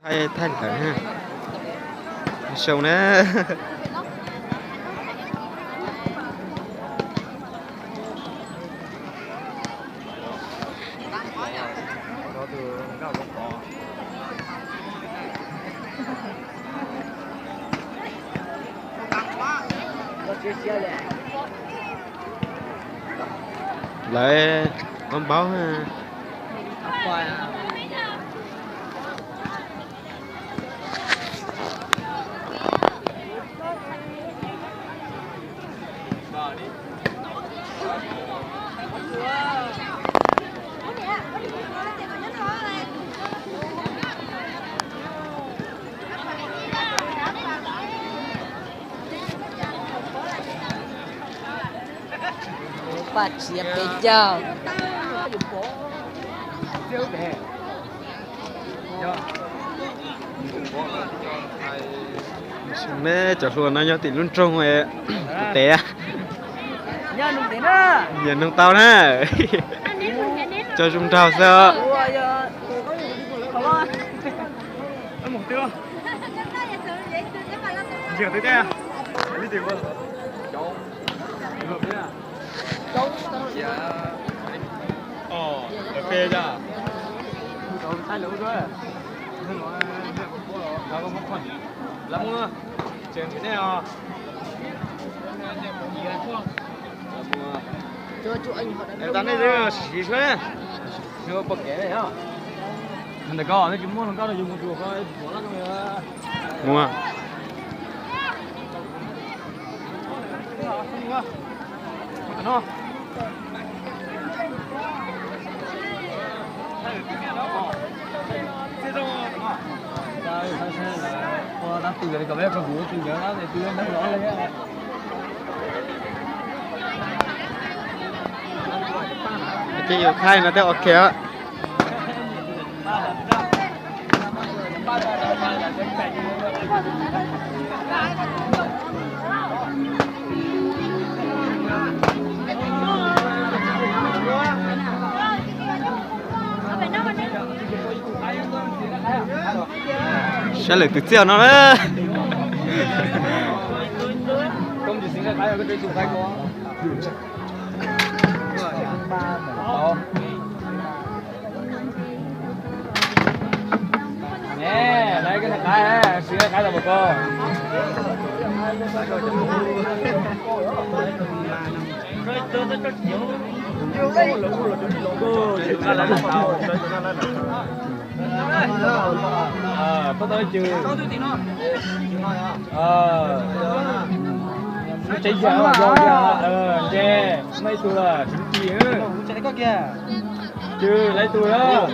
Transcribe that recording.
Thaij, thaij ntawd na. Zoo na. Lawv npaub npaub. Paj txiav pes caug. Neb cov hluas no nyob tim lub nroog tes. Nyias noog tau na. Cov zoo nraug xwb. Mus. Ces yus thaij no tej ok. Saib lawv tus txiaj no na. Tsev yam, yog yam, nce, muaj ib tug lawm, tsis kiag. Cw, lawv ib tug lawm.